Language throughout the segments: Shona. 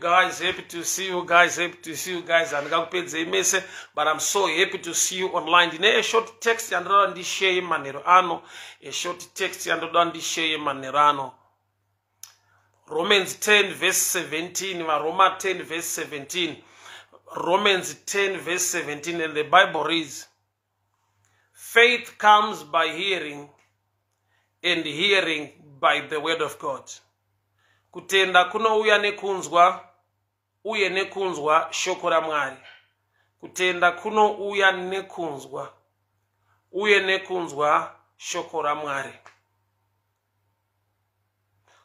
guys, happy to see you guys, happy to see you guys. Handingakupedzei mese, but I'm so happy to see you online. Ndine a short text yandoda ndisheye manheru ano, a short text yandoda ndisheye manheru ano. Romans 10 verse 17, VaRoma 10 verse 17. Romans 10 verse 17, and the Bible reads, Faith comes by hearing, and hearing by the word of God. Kutenda kunouya nekunzwa, uye nekunzwa shoko raMwari. Kutenda kunouya nekunzwa, uye nekunzwa shoko raMwari.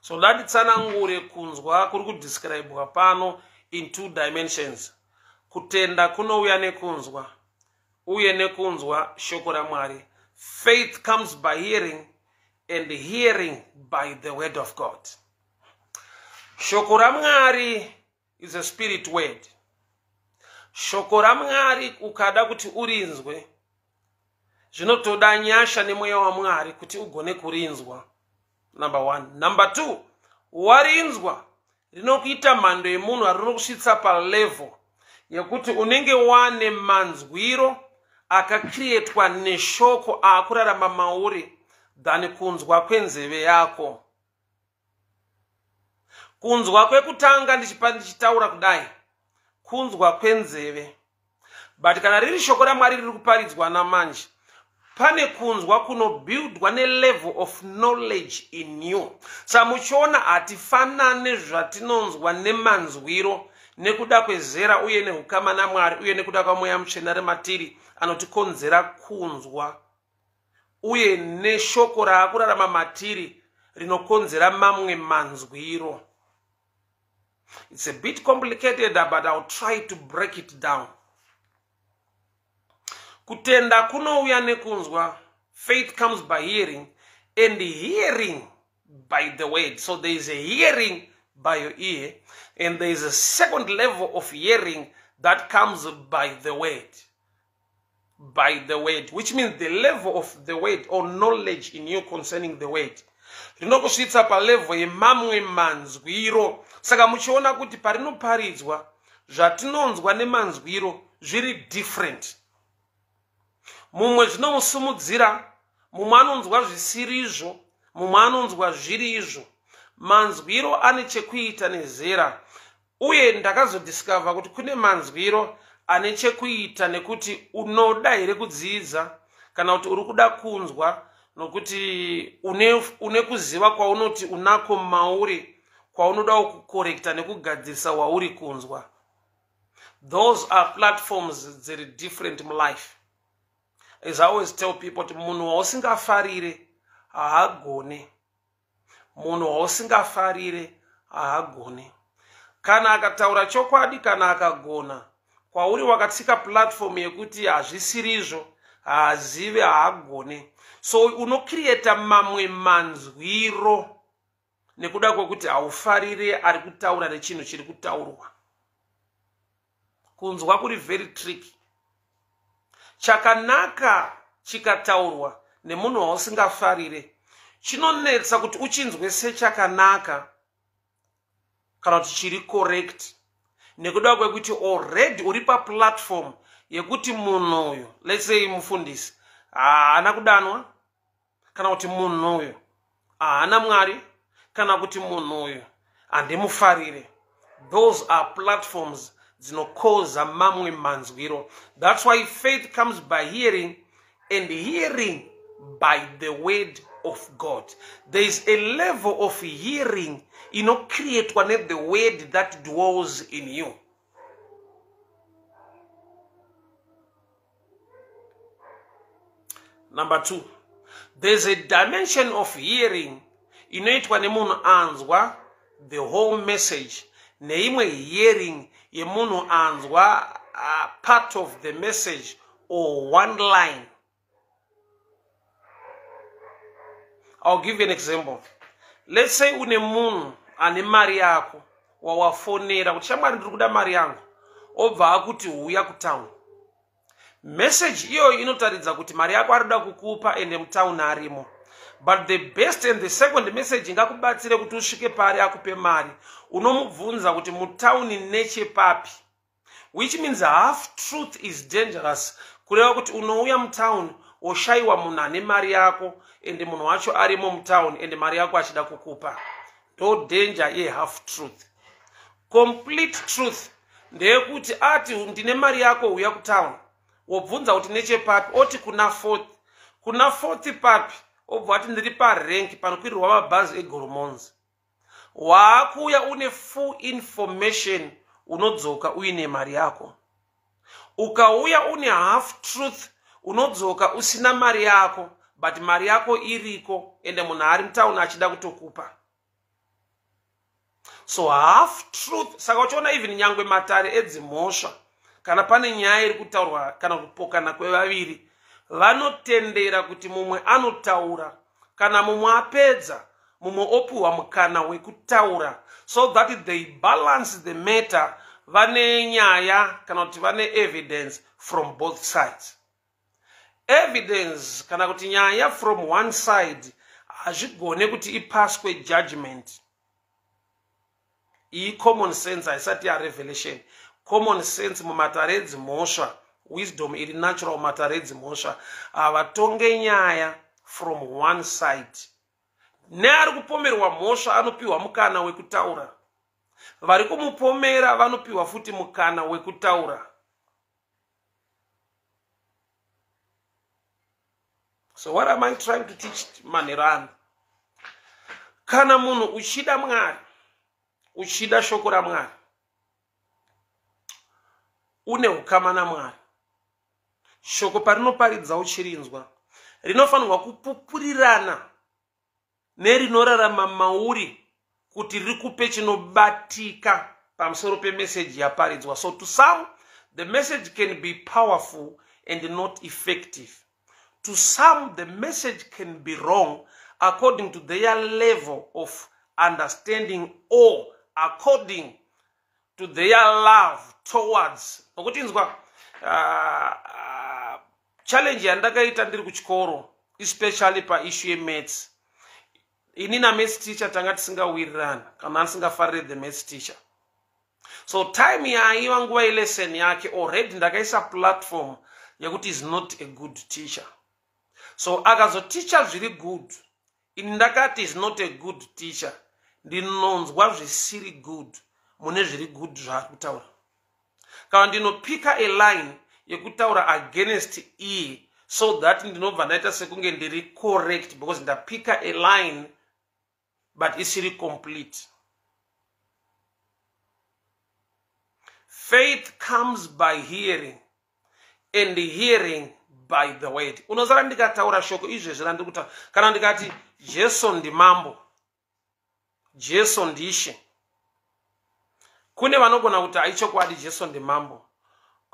So ndatitsanangure kunzwa kuri kudescribwa pano in two dimensions. Kutenda kunouya nekunzwa, uye nekunzwa shoko raMwari. Faith comes by hearing, and hearing by the word of God. Shoko raMwari is a spirit word. Shoko raMwari ukada kuti urinzwe, zvinotoda nyasha nemweya waMwari kuti ugone kurinzwa. Number one. Number two, warinzwa rinokuita mhando yemunhu arinokusvitsa palevel yekuti unenge wane manzwiro akakrietwa neshoko aakurarama mauri than kunzwa kwenzeve yako. Kunzwa kwekutanga ndichitaura kudai, kunzwa kwenzeve. But kana riri shoko raMwari riri kuparidzwa namanje, pane kunzwa kunobuildwa nelevel of knowledge in you. Saka muchiona hatifanane zvatinonzwa nemanzwiro nekuda kwezera uye nehukama naMwari uye nekuda kwaMweya Mutsvene ari matiri anotikonzera kunzwa, uye neshoko raakurarama matiri rinokonzera mamwe manzwiro. It's a bit complicated, but I'll try to break it down. Kutenda kunouya nekunzwa. Faith comes by hearing, and hearing by the word. So there is a hearing by your ear, and there is a second level of hearing that comes by the word. By the word, which means the level of the word or knowledge in you concerning the word. Rinokusvitsa palevel yemamwe manzwiro. Saka muchiona kuti parinoparidzwa, zvatinonzwa nemanzwiro zviri different. Mumwe zvinomusumudzira, mumwe anonzwa zvisirizvo, mumwe anonzwa zviri izvo. Manzwiro ane chekuita nezera. Uye ndakazodiscover kuti kune manzwiro ane chekuita nekuti unoda here kudzidza kana kuti uri kuda kunzwa, nokuti une kuziva kwaunoti unako mauri kwaunodawo kukorekta nekugadzirisa wauri kunzwa. Those are platforms dziri different mulife. As I always tell people, kuti munhu wausingafarire haagone. Munhu wausingafarire haagone. Kana akataura chokwadi, kana akagona, kwauri wakatsika platform yekuti hazvisirizvo, haazive, haagone. So unocreata mamwe manzwiro nekuda kwekuti haufarire ari kutaura nechinhu chiri kutaurwa. Kunzwa kuri very tricky. Chakanaka chikataurwa nemunhu wausingafarire chinonetsa kuti uchinzwe sechakanaka kana kuti chiri correct, nekuda kwekuti already uri paplatform yekuti munhu uyu, let's say mufundisi, haana kudanwa, kana kuti munhu uyu haana Mwari, kana kuti munhu uyu handimufarire. Those are platforms dzinokoza mamwe manzwiro. That's why faith comes by hearing, and hearing by the word of God. There is a level of hearing inocreatwa nethe word that dwells in you. Number two, there's a dimension of hearing inoitwa nemunhu anzwa the whole message, neimwe hearing yemunhu anzwa part of the message or one line. I'll give you an example. Let's say une munhu ane mari yako wawafonera kuti shamwari ndiri kuda mari yangu, obva akuti huya kutown. Message iyoyo inotaridza kuti mari yako ari kuda kukupa ende mutown arimo. But the best and the second message ingakubatsire kuti usvike paari akupe mari, unomubvunza kuti mutauni nechepapi, which means half truth is dangerous. Kureva kuti unouya mutauni woshayiwa munhu ane mari yako, ende munhu wacho arimo mutauni, ende mari yako achida kukupa. Ndo danger yehalf truth. Complete truth ndeyekuti ati ndine mari yako, uya kutauni, wobvunza kuti nechepapi, oti kuna Fourth. Kuna Fourth papi? Obva ati ndiri parank panokwirirwa mabhazi eGoromonzi. Waakuuya une full information, unodzoka uine mari yako. Ukauya une half truth, unodzoka usina mari yako, but mari yako iriko, ende munhu ari mutauni achida kutokupa. So half truth. Saka uchiona even nyangwe matare edzimhosva, kana pane nyaya iri kutaurwa kana kupokana kwevaviri, vanotendera kuti mumwe anotaura. Kana mumwe apedza, mumwe opiwa mukana wekutaura, so that they balance the matter. Vane nyaya kana kuti vane evidence from both sides. Evidence kana kuti nyaya from one side hazvigone kuti ipaswe judgment. Iyi common sense, haisati yarevelation. Common sense mumatare edzimhosva, wisdom iri natural mumatare edzimhosva, havatonge nyaya from one side. Neari kupomerwa mhosva anopiwa mukana wekutaura, vari kumupomera vanopiwa futi mukana wekutaura. So what am I trying to teach manhero ano? Kana munhu uchida Mwari, uchida shoko raMwari, une ukama naMwari, shoko parinoparidza uchirinzwa, rinofanirwa kupupurirana nerinorarama mauri kuti rikupe chinobatika pamusoro pemeseji yaparidzwa. So to some, the message can be powerful and not effective. To some, the message can be wrong according to their level of understanding or according to their love towards. Nokuti inzwa, challenge yandakaita ndiri kuchikoro, especially paissue yemaths, ini namaths teacher tanga tisingawirirani, kana ndisingafarire the maths teacher. So time yaaiva nguva yelesson yake, already ndakaisa platform yekuti is not a good teacher. So akazoticha zviri good, ini ndakati is not a good teacher. Ndinonzwa zvisiri good mune zviri good zvaari kutaura, kana ndinopika a line yekutaura against e, so that ndinobva ndaita sekunge ndiri correct because ndapika a line, but isiri complete. Faith comes by hearing, and hearing by the word. Unozara ndikataura shoko izvezvi randiri kutaura, kana ndikati Jesu ndimambo, Jesu ndishe, kune vanogona kuti aichokwadi Jesu ndimambo.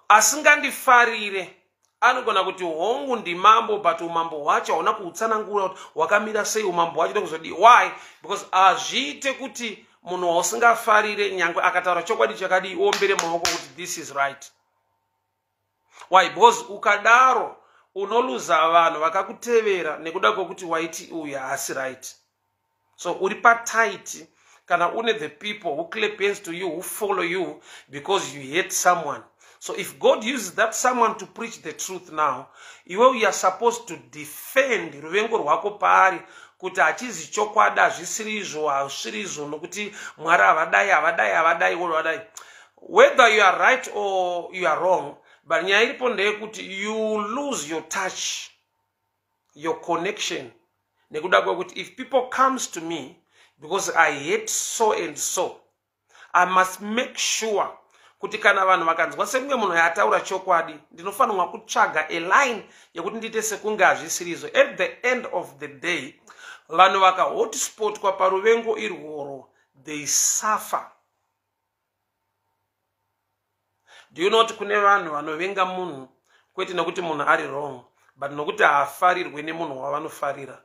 Asingandifarire anogona kuti hongu, ndimambo, but umambo hwacho hauna kuutsanangura kuti hwakamira sei, umambo hwacho nekuzodii. Why? Because hazviite kuti munhu wausingafarire, nyange akataura chokwadi chakadii, ombere maoko kuti this is right. Why? Because ukadaro unoluza vanhu vakakutevera nekuda kwekuti waiti uyu haasi right. So uri patight kana une the people who clap hands to you, who follow you because you hate someone. So if God uses that someone to preach the truth, now iwe you are supposed to defend ruvengo rwako paari kuti hachizi chokwadi, hazvisiri izvo, hazvisiri izvo, nokuti Mwari havadai, havadai, havadai, havadai. Whether you are right or you are wrong, but nyaya iripo ndeyekuti you lose your touch, your connection, nekuda kwekuti if people comes to me because I hate so and so, I must make sure kuti kana vanhu vakanzwa sekunge munhu yataura chokwadi, ndinofanirwa kutsvaga a line yekuti ndiite sekunge hazvisirizvo. At the end of the day, vanhu vakahotspotwa paruvengo irworwo, they suffer. Do you know kuti kune vanhu vanovenga munhu kwete nekuti munhu ari wrong, but nokuti haafarirwe nemunhu wavanofarira?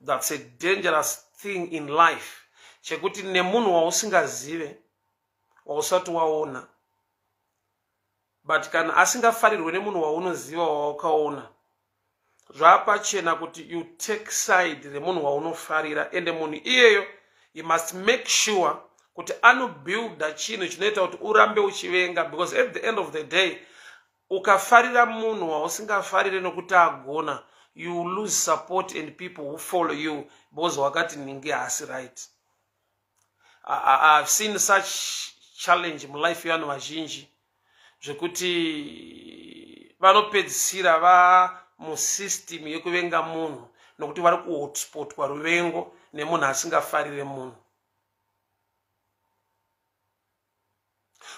That's a dangerous thing in life, chekuti nemunhu wausingazive, wausati waona, but kana asingafarirwe nemunhu waunoziva, wawakaona, Zvapachena kuti you take side remunhu waunofarira, ende munhu iyeyo you must make sure kuti anobuilda chinhu chinoita kuti urambe uchivenga, because at the end of the day ukafarira munhu wausingafarire nokuti agona, you lose support and people who follow you because wakati nhingi haasi right. I've seen such challenge mulife yevanhu vazhinji zvekuti vanopedzisira vamusystem yekuvenga munhu nokuti vari kuhotspotwa ruvengo nemunhu asingafarire munhu.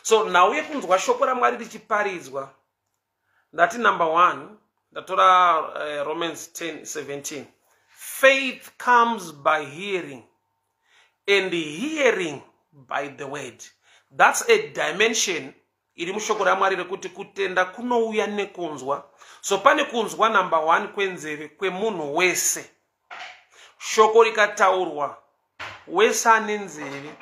So nhau yekunzwa shoko raMwari richiparidzwa, ndati number 1, ndatora Romans 10:17, faith comes by hearing and hearing by the word. That's a dimension iri mushoko raMwari rekuti kutenda kunouya nekunzwa. So pane kunzwa number 1 kwenzeve kwemunhu wese. Shoko rikataurwa, wese ane nzeve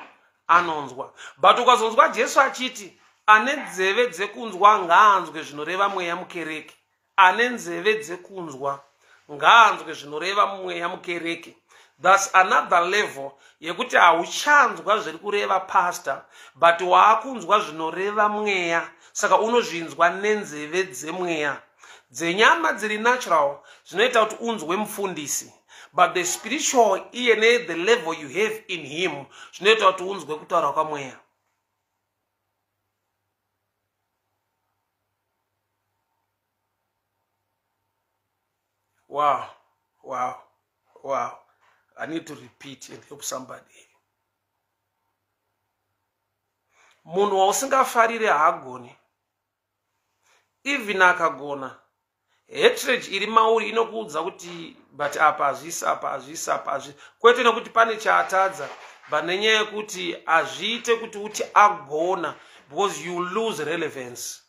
anonzwa. But ukazonzwa Jesu achiti ane nzeve dzekunzwa ngaanzwe zvinoreva mweya mukereke, ane nzeve dzekunzwa ngaanzwe zvinoreva mweya mukereke, that's another level yekuti hauchanzwa zviri kureva pastor, but waakunzwa zvinoreva mweya. Saka unozvinzwa nenzeve dzemweya. Dzenyama dziri natural zvinoita kuti unzwe mufundisi, but the spiritual iye ne the level you have in him zvinoita kuti unzwe kutaura kwamweya. Wow, wow, wow. I need to repeat and help somebody. Munhu wausingafarire haagoni. Even akagona, hatred iri mauri inokuudza kuti but apa hazvisi, apa hazvisi, apa hazvisi. Kwete nekuti pane chaatadza, but nenyaya yekuti hazviite kuti uti agona, because you lose relevance.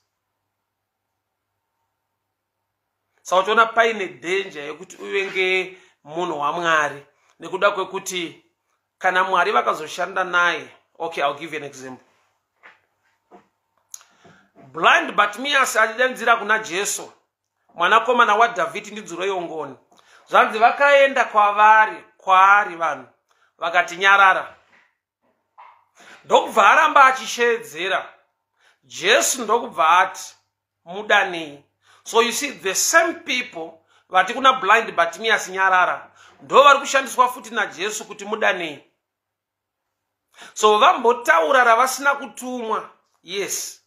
Saka uchiona paine danger yekuti uvenge munhu waMwari nekuda kwekuti kana Mwari vakazoshanda naye. Okay, I'll give you an example. Blind Bartimaeus achidanidzira kuna Jesu, mwanakomana waDhavhidi, ndinzwirei ngoni. Zvanzi vakaenda kwavari, kwaari vanhu vakati nyarara, ndokubva aramba achisheedzera. Jesu ndokubva ati mudanei. So you see, the same people vati kuna blind Bartimaeus nyarara ndo vari kushandiswa futi naJesu kuti mudanei. So vambotaura ravasina kutumwa, yes,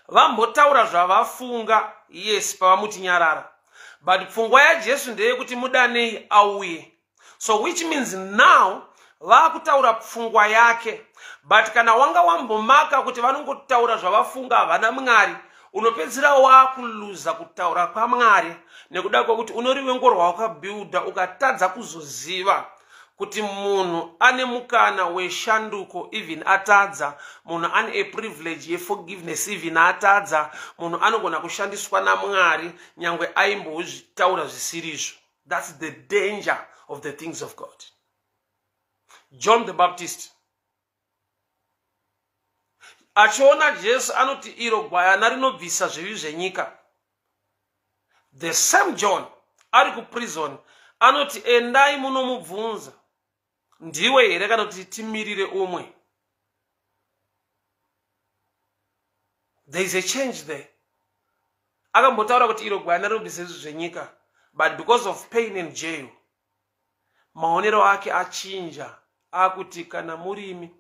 vambotaura zvavafunga, yes, pavamuti nyarara, but pfungwa yaJesu ndeyekuti mudanei auye. So which means now vaakutaura pfungwa yake, but kana wanga wambomaka kuti vanongotaura zvavafunga, havana Mwari, unopedzisira waakuluza kutaura kwaMwari nekuda kwekuti unorivengo rwawakabuilda, ukatadza kuzoziva kuti munhu ane mukana weshanduko even atadza, munhu ane a privilege yeforgiveness even atadza, munhu anogona kushandiswa naMwari nyangwe aimbozvitaura zvisirizvo. That's the danger of the things of God. John the Baptist achiona Jesu anoti iro gwayana rinobvisa zvivi zvenyika. The same John ari kuprison anoti endai munomubvunza, ndiwe here kana kuti timirire umwe? There is a change there. Akambotaura kuti iro gwayana rinobvisa zvivi zvenyika, but because of pain and jail, maonero ake achinja, akuti kana murimi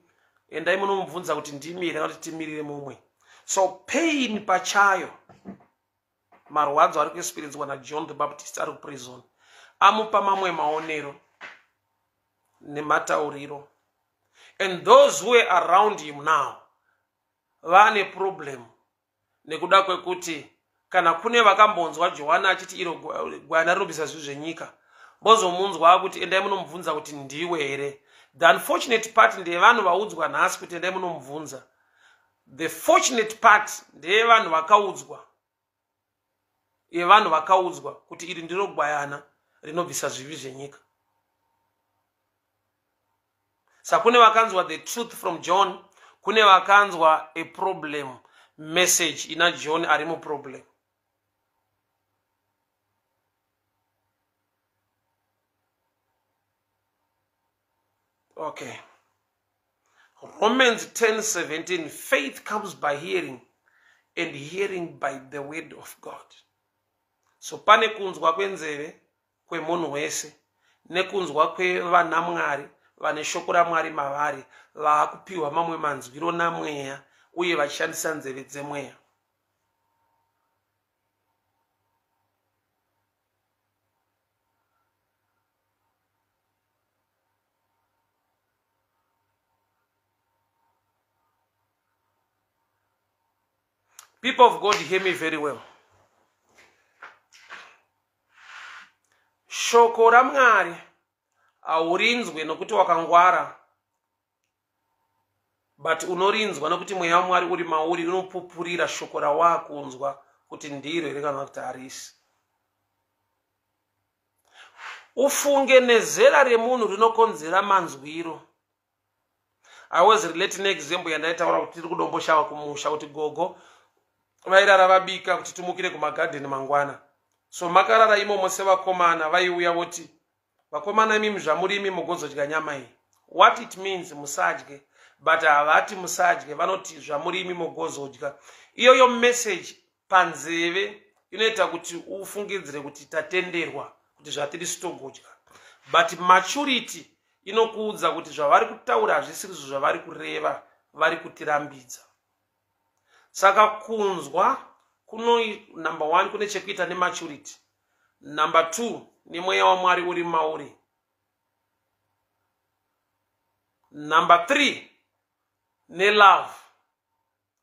endai munomubvunza kuti ndimi here kana kuti timirire mumwe. So pain pachayo, marwadzo ari kuexperiencwa naJohn the Baptist ari kuprison, amupa mamwe maonero nematauriro, and those who were around him now vane problem nekuda kwekuti kana kune vakambonzwa Johani achiti iro gwayana rinobvisa zvivi zvenyika, vozomunzwa akuti endai munomubvunza kuti ndiwe here. The unfortunate part ndeyevanhu vaudzwa nhasi kuti endai munomubvunza. The fortunate part ndeyevanhu vakaudzwa, yevanhu vakaudzwa kuti iri ndiro gwayana rinobvisa zvivi zvenyika. Saka kune vakanzwa the truth from John, kune vakanzwa a problem message ina John ari muproblem. Okay. Romans 10:17, faith comes by hearing and hearing by the word of God. So pane kunzwa kwenzeve kwemunhu wese nekunzwa kwevana Mwari vane shoko raMwari mavari, vaakupiwa mamwe manzwiro namweya uye vachishandisa nzeve dzemweya. People of God, hear me very well. Shoko raMwari haurinzwe nokuti wakangwara, but unorinzwa nokuti mweya waMwari uri mauri unopupurira shoko rawakunzwa kuti ndiro here kana kuti harisi. Ufunge nezera remunhu rinokonzera manzwiro. I was relating example yandaitaura kuti tiri kuDomboshava kumusha, kuti gogo vairara vabika kuti timukire kumagadheni mangwana. So makarara imomo sevakomana, vaiuya voti, "Vakomana, imimi zvamurimi mugozodya nyama iyi." What it means, musadye, but havati musadye, vanoti zvamurimi mugozodya. Iyoyo message panzeve inoita kuti ufungidzire kuti tatenderwa kuti zvatiri sitogodya, but maturity inokuudza kuti zvavari kutaura hazvisirizvo zvavari kureva, vari kutirambidza. Saka kunzwa kuno, number one, kune chekuita nematurity, number two, nemweya waMwari uri mauri, number three, nelove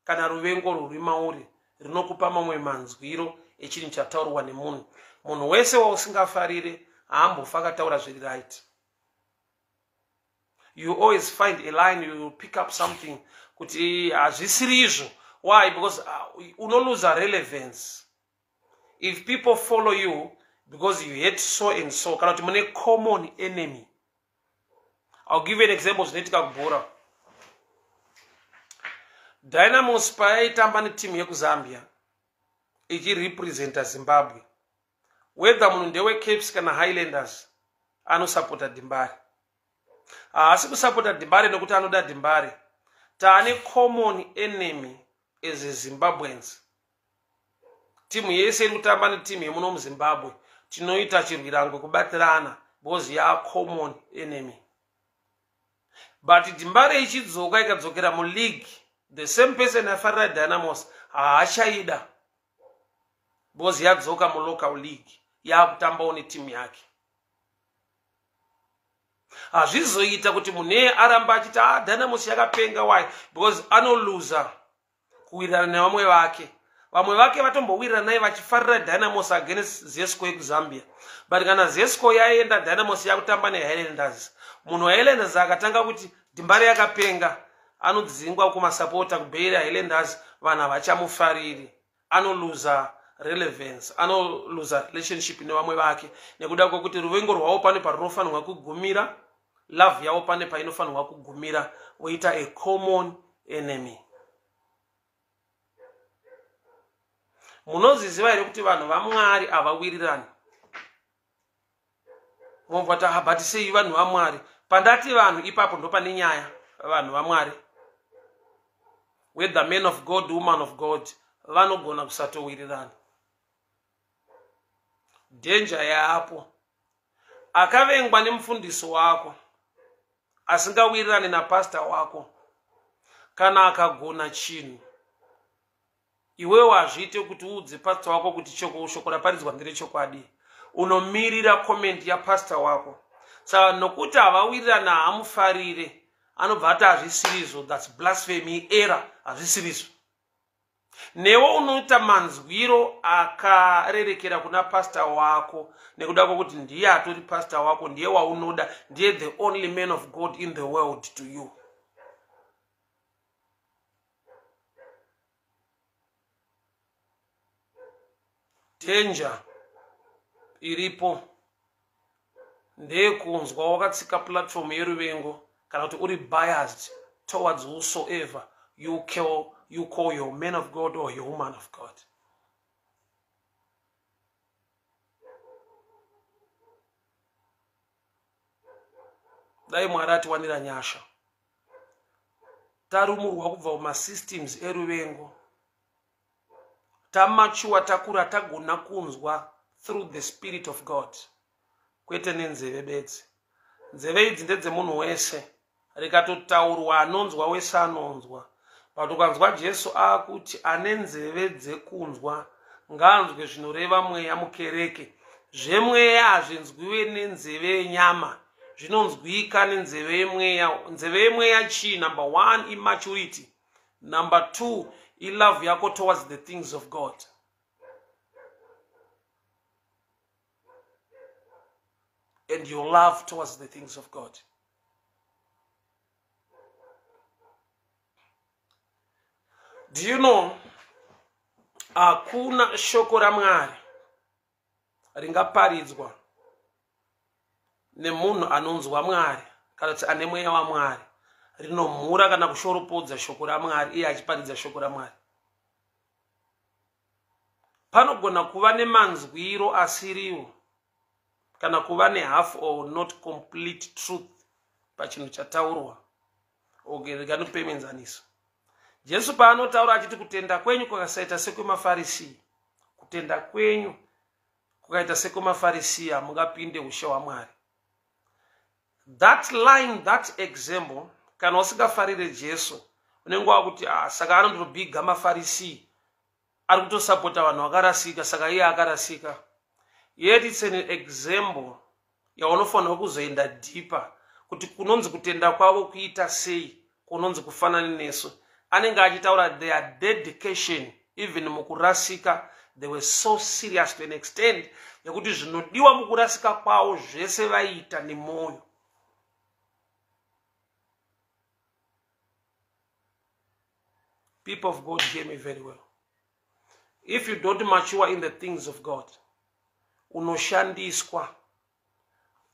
kana ruvengo rwuri mauri rinokupa mamwe manzwiro echinhu chataurwa nemunhu. Munhu wese wausingafarire haambofa akataura zviri right. You always find a line, you will pick up something kuti hazvisiri izvo. Why? Because unoluza relevance if people follow you because you hate so and so, kana kuti mune common enemy. I'll give you an example zvinoitika kubhora. Dynamos payaitamba netimu yekuZambia ichirepresenta Zimbabwe, whether munhu ndeweCaps kana Highlanders, anosapota Dembare. Haasi kusapota Dembare nekuti anoda Dembare. Taane common enemy as Zimbabweans. Timu yese iri kutamba netimu yemuno muZimbabwe, tinoita chirwirango kubatirana because yacommon enemy. But Dembare ichidzoka, ikadzokera muleague, the same person afarira Dynamos haachaida because yadzoka mulocal league, yaakutambawo netimu yake. Hazvizoita kuti munhu aramba achiti, "A, ah, Dynamos yakapenga." Why? Because anoluza kuwirirana nevamwe vake. Vamwe vake vatombowirirana naye vachifarira Dynamos against Zesco yekuZambia, but kana Zesco yaenda, Dynamos yakutamba neHighlanders, munhu weHighlanders akatanga kuti Dembare yakapenga, anodzingwa kumasapota kuBeira Highlanders. Vanhu havachamufariri, anoluza relevance, anoluza relationship nevamwe vake nekuda kwekuti ruvengo rwavo pane parunofanirwa kugumira, love yavo pane painofanirwa kugumira, voita a common enemy. Munozviziva here kuti vanhu vaMwari havawirirani? Mobva ti, "But sei vanhu vaMwari?" Pandati vanhu ipapo ndopane nyaya. Vanhu vaMwari, whether man of God, woman of God, vanogona kusatowirirana. Danger yaapo, akavengwa nemufundisi wako, asingawirirani napasta wako, kana akagona chinhu, iwewo hazviite kuti uudze pasta wako kuti shoko raparidzwa nderechokwadi. Unomirira comment yapasta wako. Saka nokuti havawirirana, hamufarire, anobva ati hazvisirizvo, that's blasphemy, error, hazvisirizvo. Newe unoita manzwiro akarerekera kuna pasta wako nekuda kwokuti ndiye atori pasta wako, ndiye waunoda, ndiye the only man of God in the world to you. Danger iripo ndeyekunzwa wakatsika platform yeruvengo kana kuti uri biased towards whosoever you call your man of God or your woman of God. Dai Mwari atiwanira nyasha. Tarumurwa kubva mumasystems eruvengo. Tamachuwa, takura, tagona kunzwa through the Spirit of God, kwete nenzeve bedzi. Nzeve idzi ndedzemunhu wese, rikatotaurwa anonzwa wese anonzwa. But ukanzwa Jesu aakuti ane nzeve dzekunzwa ngaanzwe zvinoreva Mweya mukereke, zvemweya hazvinzwiwe nenzeve yenyama, zvinonzwika nenzeve yemweya. Nzeve yemweya chii? Number one, immaturity. Number two, ilove yako towards the things of God. And your love towards the things of God. Do you know, hakuna shoko raMwari ringaparidzwa nemunhu anonzwa Mwari kana kuti ane mweya waMwari rinomhura kana kushoropodza shoko raMwari iye achiparidza shoko raMwari. Panogona kuva nemanzwiro asiriwo kana kuva nehalf or not complete truth pachinhu chataurwa. Okay, rega ndikupe muenzaniso. Jesu paanotaura achiti kutenda kwenyu kwakasaita sekwemaFarisi, kutenda kwenyu kukaita sekwemaFarisi, hamungapinde ushe hwaMwari. That line, that example, kana usingafarire Jesu unenge wakuti, ah, saka anondobhiga maFarisi, ari kutosapota vanhu vakarasika, saka iye akarasika. Yet it's an example yaunofanirwa kuzoenda deeper kuti kunonzi kutenda kwavo kuita sei, kunonzi kufanana nesu. Anenge achitaura their dedication even mukurasika. They were so serious to an extent yekuti zvinodiwa mukurasika kwavo zvese vaiita nemwoyo. People of God, hear me very well. If you don't mature in the things of God, unoshandiswa.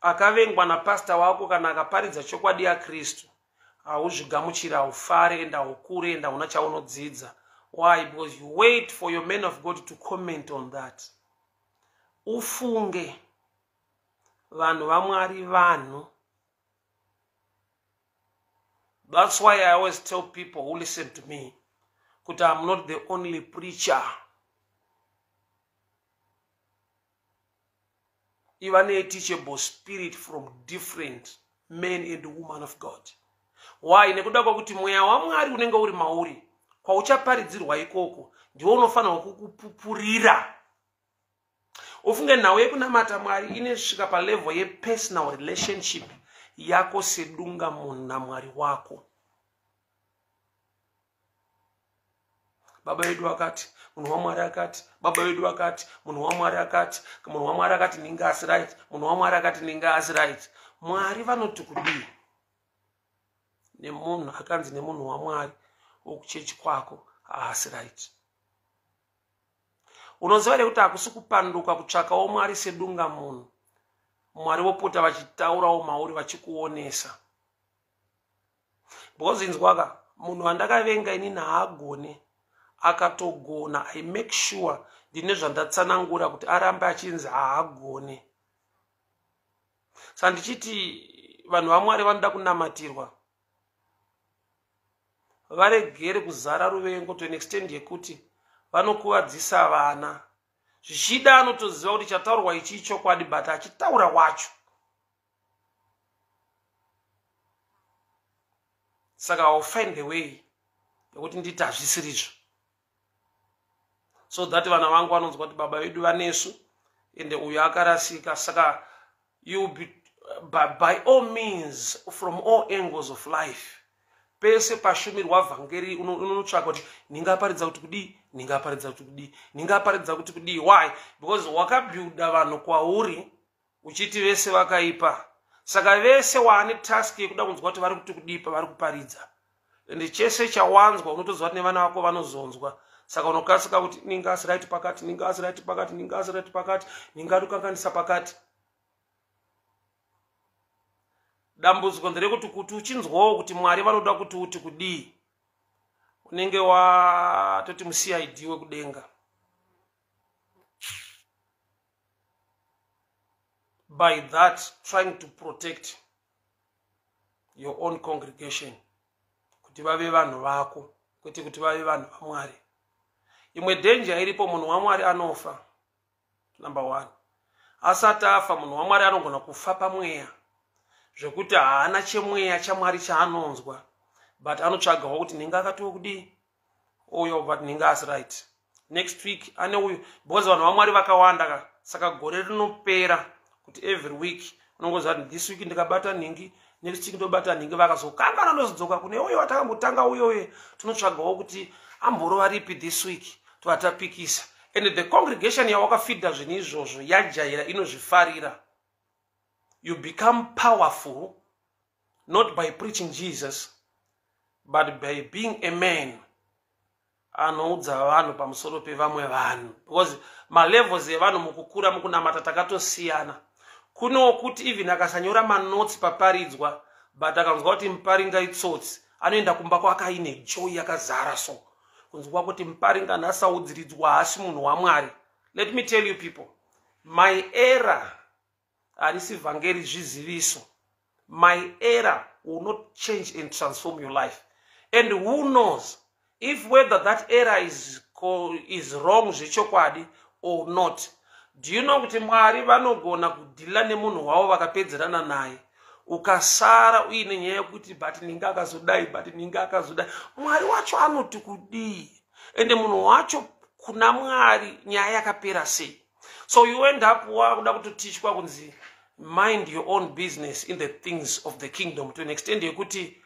Akavengwa napasta wako kana akaparidza chokwadi yaKristu, hauzvigamuchiri, haufare, ende haukure, ende hauna chaunodzidza. Why? Because you wait for your man of God to comment on that. Ufunge, vanhu vaMwari vanhu. That's why I always tell people who listen to me kuti I'm not the only preacher. Iva neteachable spirit from different men and women of God. Why? Nekuda kwekuti mweya waMwari unenge uri mauri kwauchaparidzirwa ikoko ndiwo unofanirwa kukupupurira. Ufunge, nhau yekunamata Mwari inosvika palevel yepersonal relationship yako sedunga munhu naMwari wako. Baba vedu akati, munhu waMwari akati, baba vedu akati, munhu waMwari akati, munhu waMwari akati ninge asi right, munhu waMwari akati ninge asi right. Mwari vanoti kudii nemunhu akanzi nemunhu waMwari wokuchechi kwako haasi right? Unoziva here kuti hakusi kupanduka kutsvakawo Mwari sedunga munhu, Mwari vopota vachitaurawo mauri, vachikuonesa? Because inzwaka, munhu wandakavenga inini haagone, akatogona, I make sure ndine zvandatsanangura kuti arambe achinzi haagone. Saka ndichiti vanhu vaMwari vanoda kunamatirwa varegere kuzara ruvengo to an extent yekuti vanokuvadzisa vana. Zvichida anotoziva kuti chataurwa ichi ichokwadi, but achitaura wacho. Saka I will find a way yekuti nditi hazvisirizvo, so that vana vangu vanonzwa kuti baba vedu vanesu, ende uyu akarasika. Saka you be by all means, from all angles of life, pese pashumirwa vhangeri unotsvaka kuti ndingaparidza kuti kudii, ndingaparidza kuti kudii, ndingaparidza kuti kudii. Why? Because wakabuilda vanhu kwauri uchiti vese vakaipa. Saka vese waane task yekuda kunzwa kuti vari kuti kudii pavari kuparidza, ende chese chawanzwa unotoziva kuti nevana vako vanozonzwa. Saka unokasika kuti ningasi right pakati, ningasi right pakati, ningasi right pakati, ningatokanganisa pakati. Dambudziko nderekuti kuti uchinzwawo kuti Mwari vanoda kuti uti kudii, unenge watoti muCID wekudenga. By that, trying to protect. your own congregation kuti vave vanhu vako, kwete kuti vave vanhu vaMwari. Imwe danger iripo, munhu waMwari anofa. Number one, asati afa, munhu waMwari anogona kufa pamweya zvekuti haana chemweya chaMwari chaanonzwa, but anotsvagawo kuti nhinga akatiwo kudii uyo, but nhinga asi right next week ane uyu, because vanhu vaMwari vakawanda ka. Saka gore rinopera kuti every week unongoziva kuti this week ndikabata nhingi, next week ndobata nhingi, vakazokangana ndozodzoka kune uyo watakambotanga uyoye, tinotsvagawo kuti amborova ripi this week, tovatapikisa. And the congregation yawakafidha zvinhu izvozvo yajaira, inozvifarira. You become powerful not by preaching Jesus, but by being a man anoudza vanhu pamusoro pevamwe vanhu, because malevels evanhu mukukura mukunamata takatosiyana. Kunewo kuti even akasanyora manotsi paparidzwa, but akanzwa kuti Muparinga itsotsi, anoenda kumba kwake aine joy yakazara. So kunzwa kuti Muparinga nhasi audziridzwa, haasi munhu waMwari. Let me tell you people, my error harisi vhangeri, zviziviso. My error will not change and transform your life. And who knows if whether that error is wrong zvechokwadi or not. Do you know kuti Mwari vanogona kudhila nemunhu wavo vakapedzerana naye, ukasara uine nyaya yekuti but ninge akazodai, but ninge akazodai, Mwari wacho anoti kudii? Ende munhu wacho kuna Mwari nyaya yakapera sei? So you end up wakuda kutotichwa kunzi mind your own business in the things of the kingdom, to an extent yekuti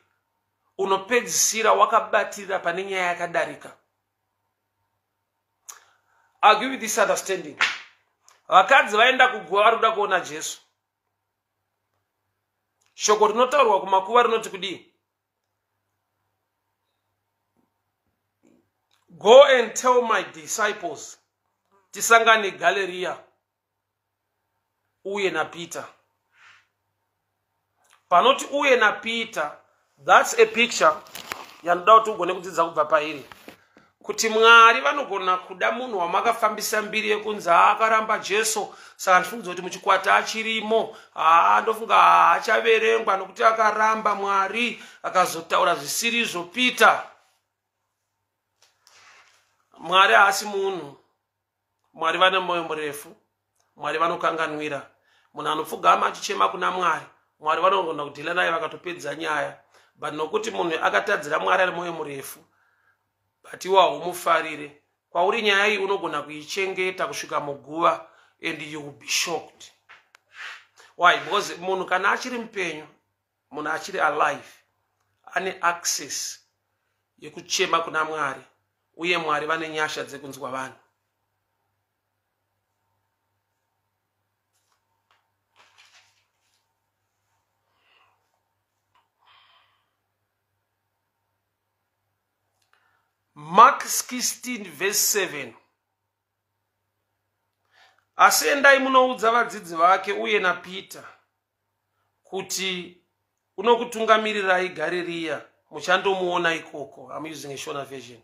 unopedzisira wakabatirira pane nyaya yakadarika. I'll give you this understanding. Vakadzi vaenda kuguva, vari kuda kuona Jesu. Shoko rinotaurwa kumakuva rinoti kudii? "Go and tell my disciples tisangane Galeriya uye naPeter." Panoti "uye naPeter", that's a picture yandoda kuti ugone kudzidza kubva pairi, kuti Mwari vanogona kuda munhu wamakafambisa mbiri yekunzi haakaramba Jesu, saka ndifungidza kuti muchikwata achirimo, haa, ndofunga haachaverengwa nokuti akaramba Mwari, akazotaura zvisirizvo Peter. Mwari haasi munhu. Mwari vane mwoyo murefu. Mwari vanokanganwira munhu anopfugama achichema kuna Mwari. Mwari vanogona kudhila naye vakatopedza nyaya, but nokuti munhu akatadzira Mwari ari mwoyo murefu, but iwo haumufarire kwauri. Nyaya iyi unogona kuichengeta kusvika muguva and you will be shocked. Why? Because munhu kana achiri mupenyu, munhu achiri alive, ane access yekuchema kuna Mwari, uye Mwari vane nyasha dzekunzwa vanhu. Mark 16 verse 7: "Asi endai munoudza vadzidzi vake uye naPeter kuti unokutungamirirai Gaririya, muchandomuona ikoko." I'm using a Shona version.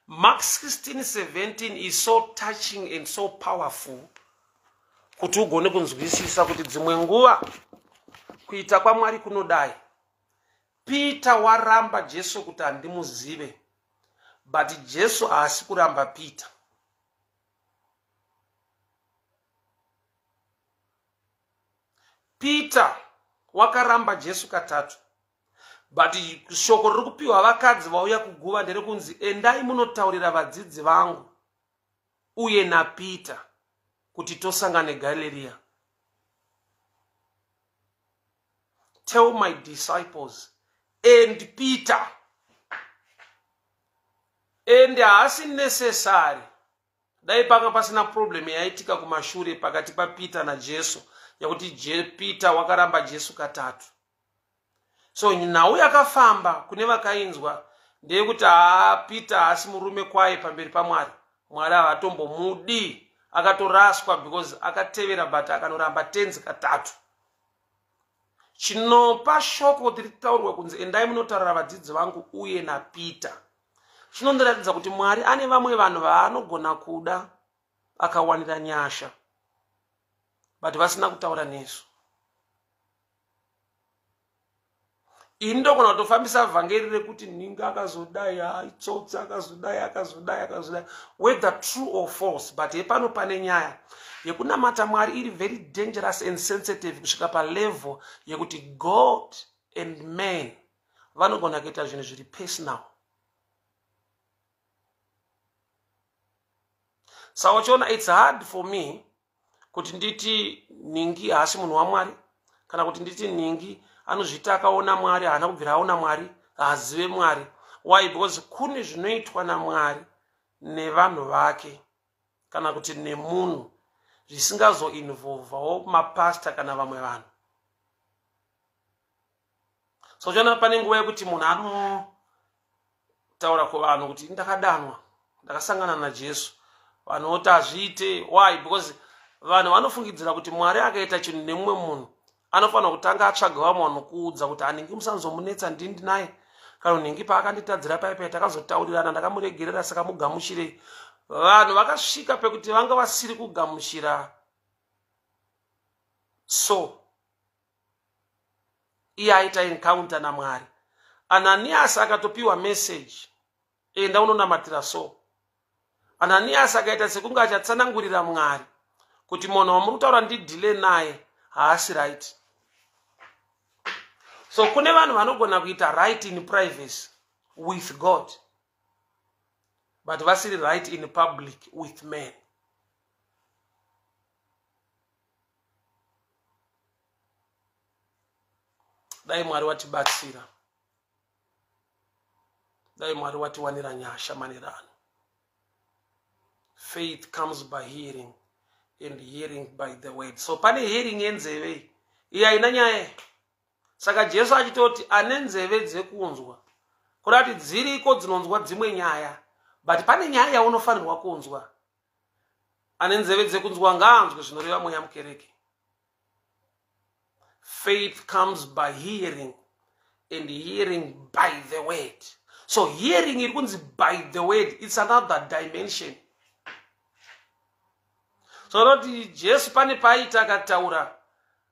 Mark 16 17 is so touching and so powerful kuti ugone kunzwisisa kuti dzimwe nguva kuita kwaMwari kunodai. Peter waramba Jesu kuti handimuzive, but Jesu haasi kuramba Peter. Peter wakaramba Jesu katatu, but shoko riri kupiwa vakadzi vauya kuguva nderekunzi endai munotaurira vadzidzi vangu uye naPeter kuti tosangane Galilea. Tell my disciples and Peter. And haasi necessary. Dai panga pasina problem yaitika kumashure pakati paPeter naJesu yakuti Peter wakaramba Jesu katatu, so nhau yakafamba kune vakainzwa ndeyekuti haa, Peter haasi murume kwaye pamberi paMwari, Mwari havatombomudi, akatoraswa because akatevera but akanoramba Tenzi katatu. Chinopa shoko kuti ritaurwe kunzi endai munotaurira vadzidzi vangu uye naPeter chinondiratidza kuti Mwari ane vamwe vanhu vaanogona kuda akawanira nyasha, but vasina kutaura nesu. Ini ndogona kutofambisa vhangeri rekuti nhingi akazodai, aitsotsi akazodai, akazodai, akazodai, whether true or false. But hepano pane nyaya yekunamata Mwari iri very dangerous and sensitive kusvika palevel yekuti God and man vanogona kuita zvinhu zviri personal. Saka uchiona, it's hard for me kuti nditi nhingi haasi munhu waMwari, kana kuti nditi nhingi anozviti akaona Mwari, haana kubvira aona Mwari, haazive Mwari. Why? Because kune zvinoitwa naMwari nevanhu vake kana kuti nemunhu zvisingazoinvolvawo mapasta kana vamwe vanhu. So uchiona pane nguva yekuti munhu anotaura kuvanhu kuti ndakadanwa, ndakasangana naJesu, vanhu voti hazviite. Why? Because vanhu vanofungidzira kuti Mwari akaita chinhu nemumwe munhu, anofanira kutanga atsvaga vamwe vanokuudza kuti hanhingi musanzomunetsa, ndini ndinaye, kana nhingi paakanditadzira paipai takazotaurirana, ndakamuregerera, saka mugamuchirei. Vanhu vakasvika pekuti vanga vasiri kugamuchira, so iye aita encounter naMwari. Ananias akatopiwa message, enda unonamatira. So Ananias akaita sekunge achatsanangurira Mwari kuti munhu wamuri kutaura ndideale naye haasi right. So kune vanhu vanogona kuita right in privacy with God, but vasiri right in public with men. Dai Mwari watibatsira, dai Mwari watiwanira nyasha manerano. Faith comes by hearing, and hearing by the word. So pane hearing yenzeve, iyi haina nyaya. Saka Jesu achitoti ane nzeve dzekunzwa, kuda kuti dziriko dzinonzwa dzimwe nyaya, but pane nyaya yaunofanirwa kunzwa. Ane nzeve dzekunzwa ngaanzwe zvinoreva Mweya mukereke. Faith comes by hearing, and hearing by the word. So hearing iri kunzi by the word, it's another dimension. So noti Jesu pane paaita akataura,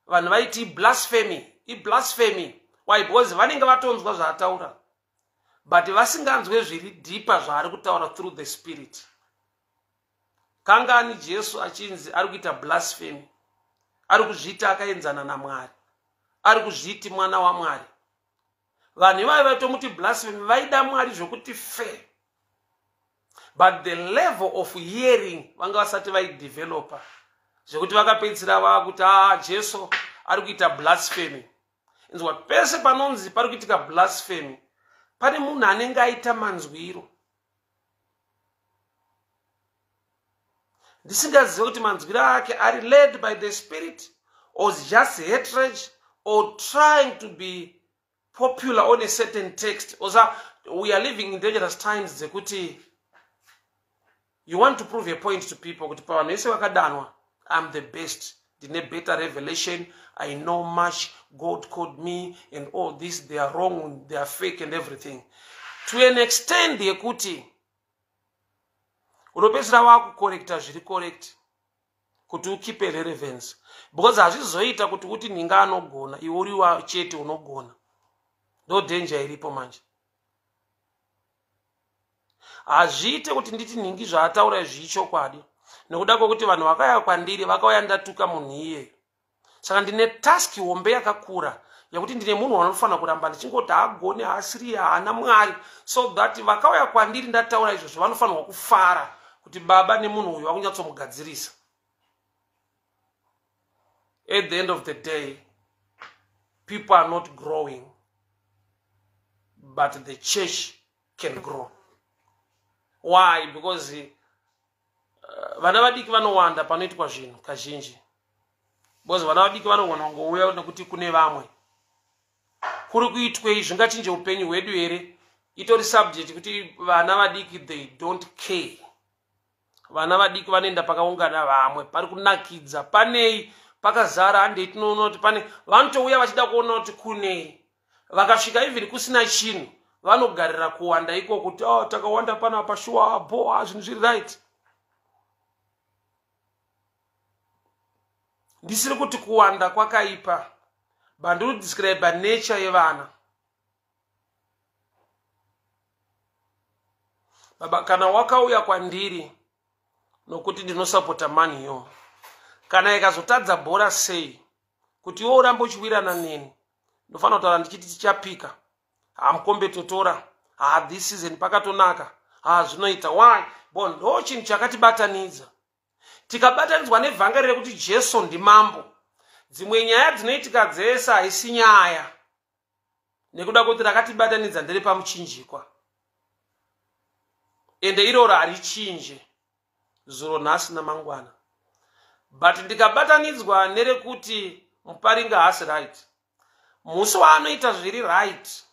vanhu vaiti blasphemy, iblasphemy. Why? Because vanenge vatonzwa zvaataura, but vasinganzwe zviri deeper zvaari kutaura through the Spirit. Kangani Jesu achinzi ari kuita blasphemy, ari kuzviita akaenzana naMwari, ari kuzviti mwana waMwari? Vanhu ivavo vaitomuti blasphemy vaida Mwari zvokuti fe, but the level of hearing vanga vasati vaidevelopa, zvekuti vakapedzisira vava kuti a ah, Jesu ari kuita blasphemy. Inzwa, pese panonzi pari kuitika blasphemy, pane munhu anenge aita manzwiro. Ndisingazive kuti manzwiro ake ari led by the Spirit or just hatred or trying to be popular on a certain text. Osa we are living in dangerous times dzekuti you want to prove a point to people kuti pavanhu vese vakadanwa, I'm the best, ndine better revelation, I know much, God called me, and all this, they are wrong, they are fake and everything, to an extent yekuti unopedzisira wakucorrecta zviri correct kuti ukeepe relevance, because hazvizoita kuti uti nhinga anogona, iwe uri chete unogona. Ndo danger iripo manje. Hazviite kuti nditi nhingi zvaataura izvi ichokwadi, nekuda kwekuti vanhu vakauya kwandiri vakauya ndatuka munhu iyeyo. Saka ndine task hombe yakakura yekuti ndine munhu wanofanira kuramba ndichingoti haagoni, haasiri, haana Mwari, so that vakauya kwandiri ndataura izvozvo vanofanirwa kufara kuti baba nemunhu uyu vakunyatsomugadzirisa. At the end of the day, people are not growing, but the church can grow. Why? Because vana vadiki vanowanda panoitwa zvinhu kazhinji, because vana vadiki vanogona kungouya nekuti kune vamwe kuri kuitwei zvingachinje upenyu hwedu here. Itori subject kuti vana vadiki, they don't care. Vana vadiki vanoenda pakaungana vamwe, pari kunakidza, panei pakazara, handei tinoona kuti pane vanotouya vachida kuona kuti kunei. Vakasvika even kusina chinhu, vanogarira kuwanda iko kuti, oh, takawanda panapa, shuwa boa, zvinhu zviri right. Ndisiri kuti kuwanda kwakaipa, but ndiri kudescribe nature yevana. Baba, kana wakauya kwandiri nokuti ndinosapota maniyo, kana ikazotadza bhora sei kuti iwe urambe uchiwirana neni, ndofanira kutaura ndichiti tichapika, hamukombe totora, ha this season pakatonaka, ha zvinoita. Why? Bo ndo chinhu chakatibatanidza. Tikabatanidzwa nevhangeri rekuti Jesu ndimambo, dzimwe nyaya dzinoitika dzese haisi nyaya, nekuda kwekuti rakatibatanidza ndere pamuchinjikwa, ende iroro harichinje zuro, nhasi namangwana. But ndikabatanidzwa nerekuti Muparinga haasi right, musi waanoita zviri right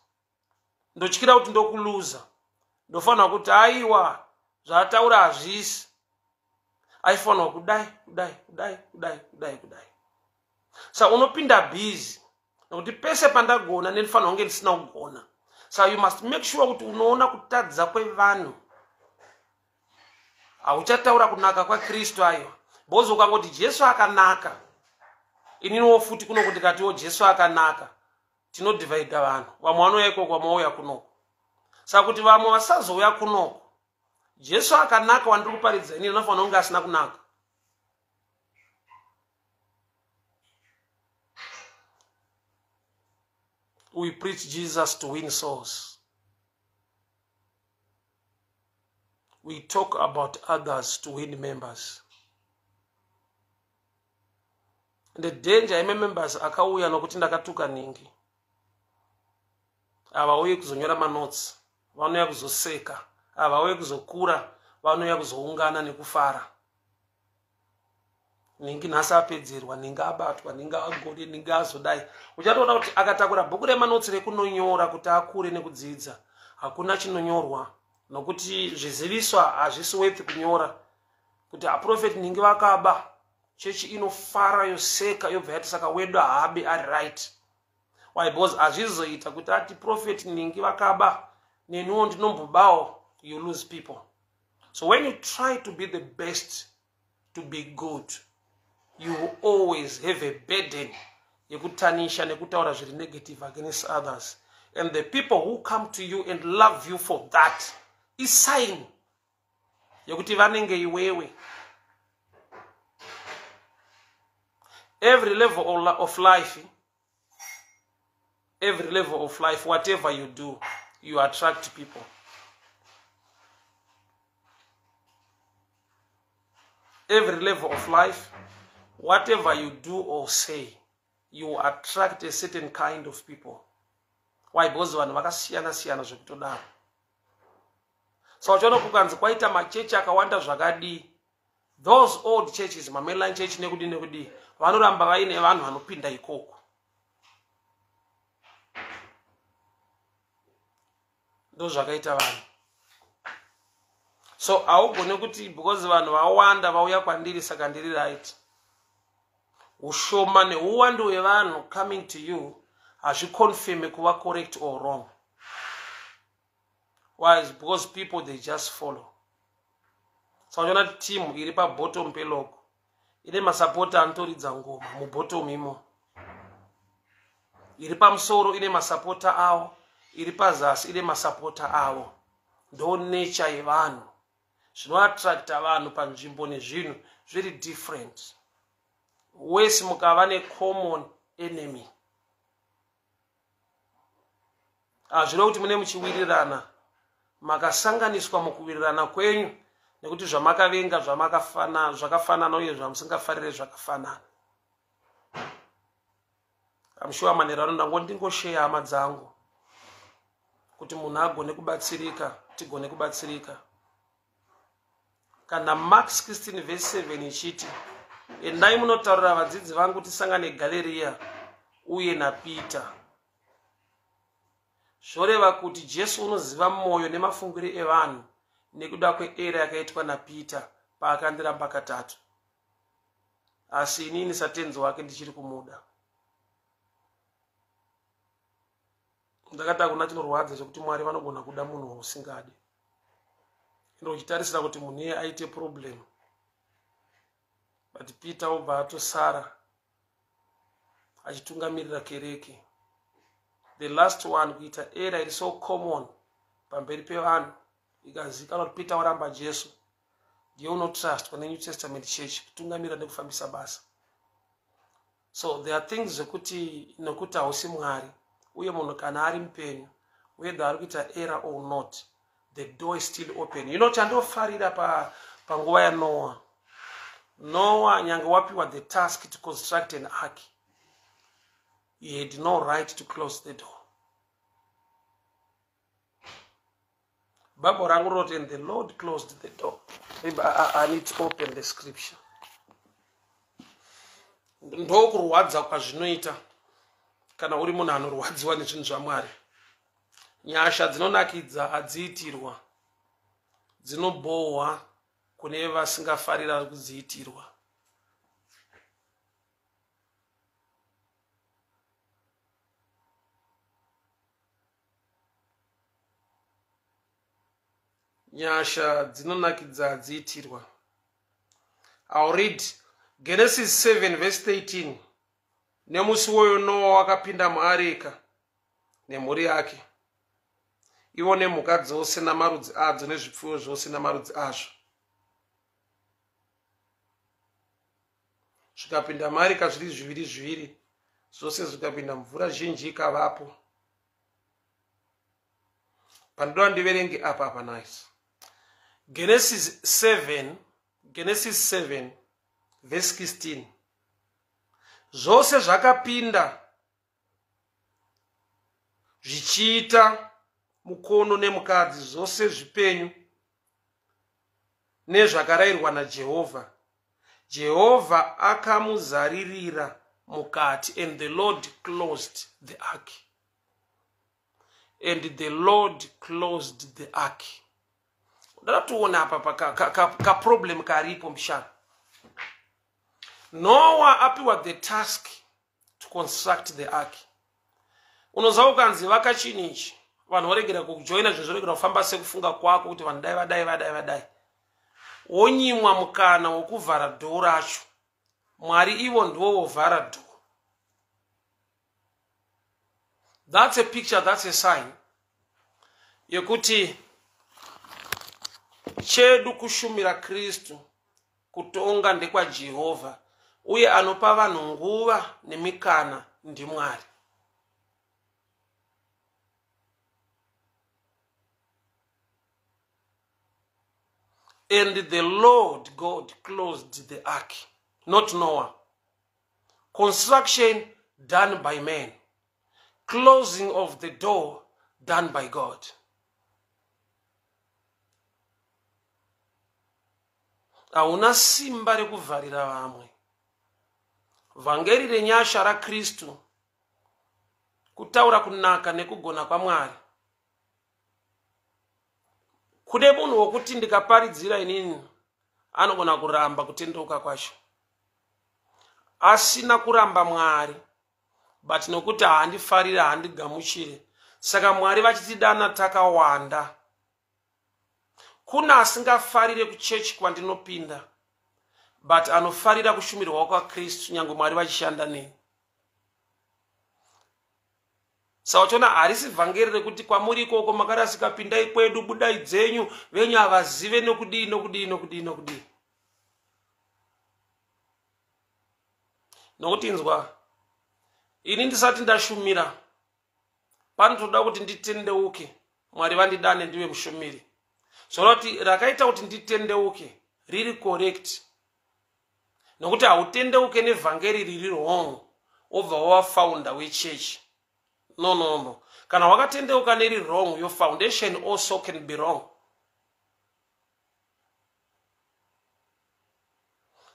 ndotyira kuti ndokuluza, ndofanira kuti aiwa, zvaataura hazvisi, aifanirwa kudai, kudai, kudai, kudai, kudai, kudai. Sa unopinda busy nokuti pese pandagona nenifanira kunge ndisina kugona. Sa you must make sure kuti unoona kutadza kwevanhu, hauchataura kunaka kwaKristu. Aiwa, because ukangoti Jesu akanaka, ininiwo futi kunoku ndikatiwo Jesu akanaka, tinodhivhaidha vanhu. Vamwe vanouya ikoko, vamwe vauya kunoko. Saka kuti vamwe vasazouya kunoko, Jesu akanaka wandiri kuparidza inini anofanira kunge asina kunaka. We preach Jesus to win souls. We talk about others to win members. The danger yememembers akauya nokuti ndakatuka ningi, havauyi kuzonyora manotes, vanouya kuzoseka. Havauyi kuzokura, vanouya kuzoungana nekufara. Ningi nhasi apedzerwa, ningi abatwa, ningi agone, ningi azodai. Uchatoona kuti akatakura bhuku remanotsi rekunonyora kuti akure nekudzidza, hakuna chinonyorwa, nokuti zviziviswa hazvisi worth kunyora kuti aprofeti ningi vakaba. Chechi inofara, yoseka, yobva yati saka wedu haabe, ari right. Why? Because hazvizoita kuti ati prophet ningi vakaba, neniwo ndinombobawo. You lose people. So when you try to be the best, to be good, you will always have a burden yekutanisha nekutaura zviri negative against others. And the people who come to you and love you for that isign yekuti vanenge iwewe. Every level of life, every level of life, whatever you do, you attract people. Every level of life, whatever you do or say, you attract a certain kind of people. Why? Because vanhu vakasiyana siyana zvekutodaro. So uchiona kukanzi kwaita machechi akawanda zvakadii, those old churches, mamainline church nekudii nekudii, vanoramba vaine vanhu vanopinda ikoko. Ndo zvakaita vanhu. So haugone kuti because vanhu vawanda vauya kwandiri saka ndiri right. Ushoma neuwandu hwevanhu coming to you hazviconfirme kuva correct or wrong. Why? Because people, they just follow. Saka uchiona kuti timu iri pabottom pelog ine masapota anotoridza ngoma mubottom imo, iri pamusoro ine masapota avo, iri pazasi ine masapota avo. Ndo nature yevanhu. Zvinoattracta vanhu panzvimbo nezvinhu zviri different. Wese mukava necommon enemy, hazvino kuti mune muchiwirirana, makasanganiswa mukuwirirana kwenyu, nekuti zvamakavenga zvakafanana uye zvamusingafarire zvakafanana. I'm sure manheru ano ndango ndingosheya hama dzangu kuti munhu agone kubatsirika, tigone kubatsirika. Kana Mark 16 verse 7 ichiti, "Endai munotaurira vadzidzi vangu tisangane Galeriya uye naPeter," zvoreva kuti Jesu unoziva mwoyo nemafungiro evanhu nekuda kweerror yakaitwa naPeter paakandiramba katatu, asi inini satenzi wake ndichiri kumuda. Ndakati hakuna chinorwadza chekuti Mwari vanogona kuda munhu wausingadi, ende uchitarisira kuti munhu iye aite problem, but Peter obva atosara achitungamirira kereke. The last one kuita error iri so common pamberi pevanhu. ikazikanwa kuti Peter waramba Jesu, ndiye unotrustwa neNew Testament Church kutungamira nekufambisa basa. So there are things zvekuti nokuti hausi Mwari, uye munhu kana ari mupenyu, whether ari kuita error or not, the door is still open. You know, chandofarira panguva yaNoah, Noah nyange wapiwa the task to construct an ark, he had no right to close the door. Bible rangu rinoti, and the Lord closed the door. Maybe I need to open the scripture. Ndokurwadza kwazvinoita kana uri munhu anorwadziwa nezvinhu zvaMwari. Nyasha dzinonakidza hadziitirwa, dzinobhohwa kune vasingafarira kudziitirwa. Nyasha dzinonakidza hadziitirwa. I'll read Genesis 7 verse 13. Nemusi woyo Noa wakapinda muareka nemhuri yake, ivo nemhuka dzose namarudzi adzo, nezvipfuyo zvose namarudzi azvo. Zvikapinda muareka zviri zviviri zviviri, zvose zvikapinda, mvura zhinji ikavapo. Pandoda ndiverenge apa apa, nice. Genesis 7, Genesis 7 verse 16. Zvose zvakapinda zvichiita mukono nemukadzi, zvose zvipenyu, nezvakarayirwa naJehovha. Jehovha akamuzaririra mukati, and the Lord closed the ark. And the Lord closed the ark. Ndakatoona apa kaproblem karipo mushana. Noah apiwa the task to construct the ark. Unoziva, ukanzi vaka chinhu ichi, vanhu voregera kujoina, zvinhu zvoregera kufamba sekufunga kwako, kuti vanhu dai vadai vadai vadai, wonyimwa mukana wokuvhara door racho. Mwari ivo ndivo vovhara door. That's a picture, that's a sign yekuti chedu kushumira Kristu, kutonga ndekwaJehovha, uye anopa vanhu nguva nemikana ndiMwari. And the Lord God closed the ark, not Noah. Construction done by man, closing of the door done by God. Hauna simba rekuvharira vamwe vhangeri renyasha raKristu. Kutaura kunaka nekugona kwaMwari kune munhu wokuti ndikaparidzira inini, anogona kuramba kutendeuka kwacho asina kuramba Mwari, but nokuti haandifariri, haandigamuchire. Saka Mwari vachitidana takawanda, kuna asingafarire kuchechi kwandinopinda, but anofarira kushumirwa kwaKristu nyange Mwari vachishanda neni. Saka uchiona, harisi vhangeri rekuti kwamuri ikoko makarasika, pindai kwedu, budai dzenyu, venyu havazive, nokudii nokudii nokudii nokudii. Nokuti inzwa, ini ndisati ndashumira, panotoda kuti nditendeuke, Mwari vandidane ndive mushumiri. Zvoreva kuti rakaita kuti nditendeuke riri correct, nokuti hautendeuke nevhangeri riri wrong wobva wava founder wechechi. No, no, no. Kana wakatendeuka neri wrong, your foundation also can be wrong.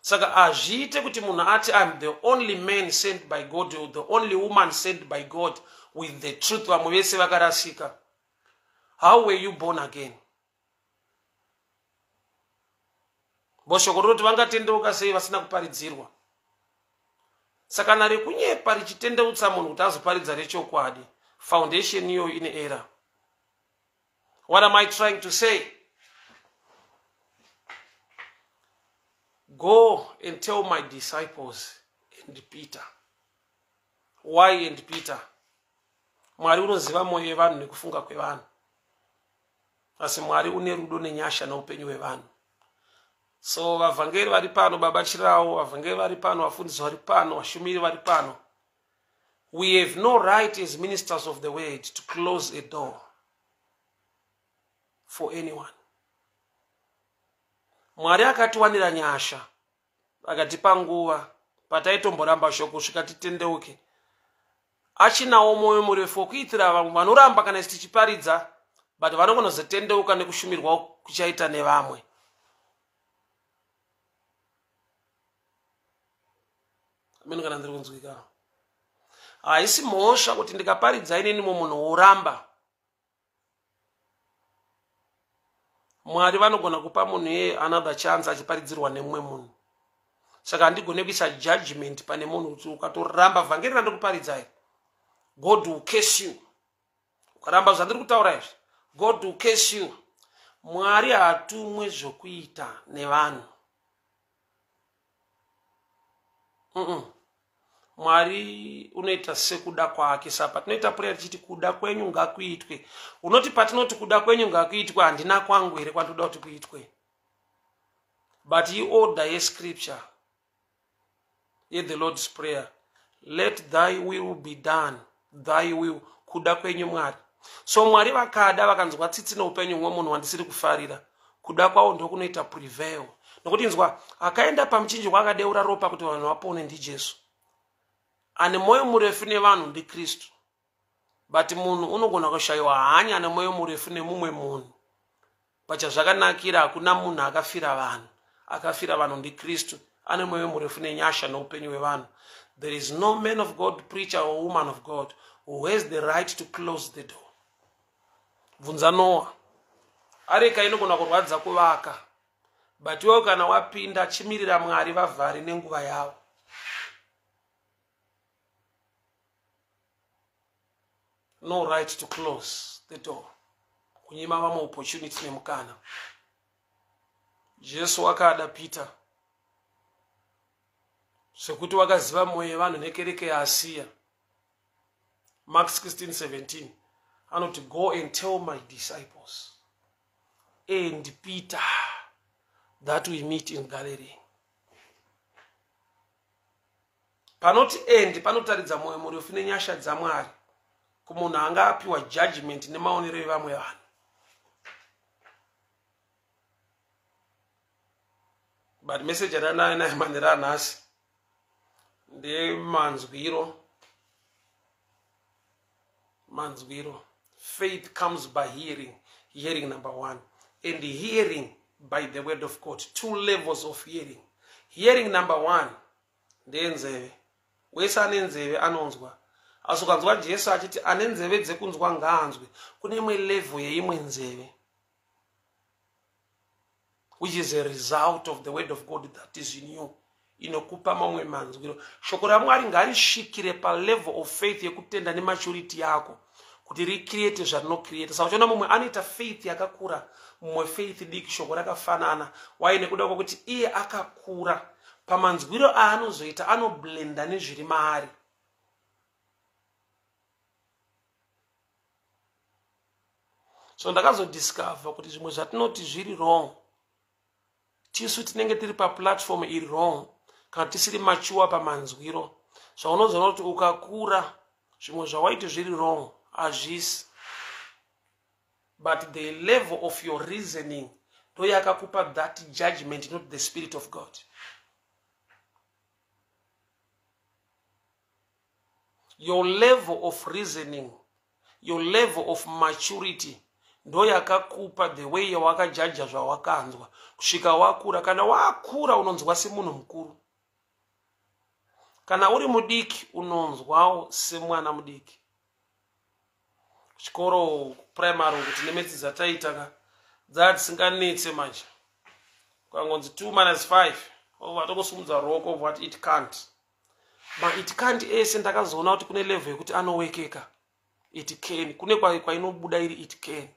Saka hazviite kuti munhu ati, "I'm the only man sent by God or the only woman sent by God with the truth, vamwe vese vakarasika." How were you born again? Boshoko rinoti vangatendeuka sei vasina kuparidzirwa? Saka kana rekunyepa richitendeutsa munhu kuti azoparidza rechokwadi, foundation iyoyo ine error. What am I trying to say? Go and tell my disciples and Peter. Why and Peter? Mwari unoziva mwoyo yevanhu nekufunga kwevanhu. Asi Mwari une rudo nenyasha neupenyu hwevanhu. So vavhangeri vari pano, Baba Chirawo, vavhangeri vari pano, vafundisi vari pano, vashumiri vari pano, we have no right as ministers of the word to close a door for anyone. Mwari akatiwanira nyasha, akatipa nguva pataitomboramba shoko kusvika titendeuke. Achinawo mwoyo murefu wekuitira vamwe vanoramba kana isu tichiparidza, but vanogona kuzotendeuka nekushumirwa kuchaita nevamwe. Amene kana ndiri kunzwika, haisi mhosva kuti ndikaparidza inini munhu woramba. Mwari vanogona kupa munhu iyeye another chance achiparidzirwa nemumwe munhu. Saka handigone kuisa judgment pane munhu kuti ukatoramba vhangeri randiri kuparidzai, God will curse you. Ukaramba zvandiri kutaura izvi, God will curse you. Mwari haatumwe zvokuita nevanhu. Mwari unoita sekuda kwake. Saka patinoita prayer tichiti kuda kwenyu ngakuitwe, unoti patinoti kuda kwenyu ngakuitwe, handina kwangu here kwandinoda kuti kuitwe? But iorder yescripture yethe Lord's Prayer, let thy will be done, thy will, kuda kwenyu Mwari. So Mwari vakada, vakanzwa tsitsi neupenyu humwe munhu wandisiri kufarira, kuda kwavo ndokunoita prevail. Nokuti inzwa, akaenda pamuchinjikwa akadeura ropa kuti vanhu vapone ndiJesu. Ane mwoyo murefu nevanhu ndiKristu. But munhu unogona kushayiwa hanya nemwoyo murefu nemumwe munhu. Pachazvakanakira, hakuna munhu akafira vanhu. Akafira vanhu ndiKristu, ane mwoyo murefu nenyasha neupenyu hwevanhu. There is no man of God, preacher or woman of God who has the right to close the door. Bvunza Noa. Areka inogona kurwadza kuvaka, but iwe kana wapinda, chimirira Mwari vavhare nenguva yavo. No right to close the door, kunyima vamwe opportunity nemukana. Jesu wakada Peter sekuti wakaziva mwoyo yevanhu nekereke yaasiya. Mark 16:17 anoti, "Go and tell my disciples and Peter that we meet in Galilee." Panoti "and" panotaridza mwoyo murefu nenyasha dzaMwari kumunhu anga apiwa judgment nemaonero evamwe vanhu. But message yandanayo nayo manhero anhasi ndemanzwiro. Manzwiro. Faith comes by hearing, hearing number one, and hearing by the word of God. Two levels of hearing. Hearing number one ndeyenzeve. Wese ane nzeve anonzwa, asi ukanzwa Jesu achiti ane nzeve dzekunzwa ngaanzwe, kune imwe level yeimwe nzeve which is a result of the word of God that is in you, inokupa mamwe manzwiro. Shoko raMwari ngarisvikire palevel of faith yekutenda nematurity yako kuti ricreate zvarinocreate. Saka uchiona mumwe anoita faith yakakura, mumwe faith diki, shoko rakafanana. Wai? Nekuda kwekuti iye akakura pamanzwiro aanozoita, anoblenda nezviri maari. So ndakazodiscover kuti zvimwe zvatinoti zviri wrong, tisu tinenge tiri paplatform iri wrong kana tisiri mature pamanzwiro. Zvaunozoona kuti ukakura, zvimwe zvawaiti zviri wrong hazvisi, but the level of your reasoning ndo yakakupa that judgment, not the spirit of God. Your level of reasoning, your level of maturity ndo yakakupa the way yawakajaja zvawakanzwa kusvika wakura. Kana wakura, unonzwa semunhu mukuru. Kana uri mudiki, unonzwawo semwana mudiki. Chikoro primary, kuti nemaths dzataita ka dzaa dzisinganetse. Manje ukangonzi 2 minus 5, obva tongosumudza ruoko, what? It can't. Ma it can't ese ndakazoona kuti kune level yekuti anowekeka. It can, kune kwainobuda iri it can,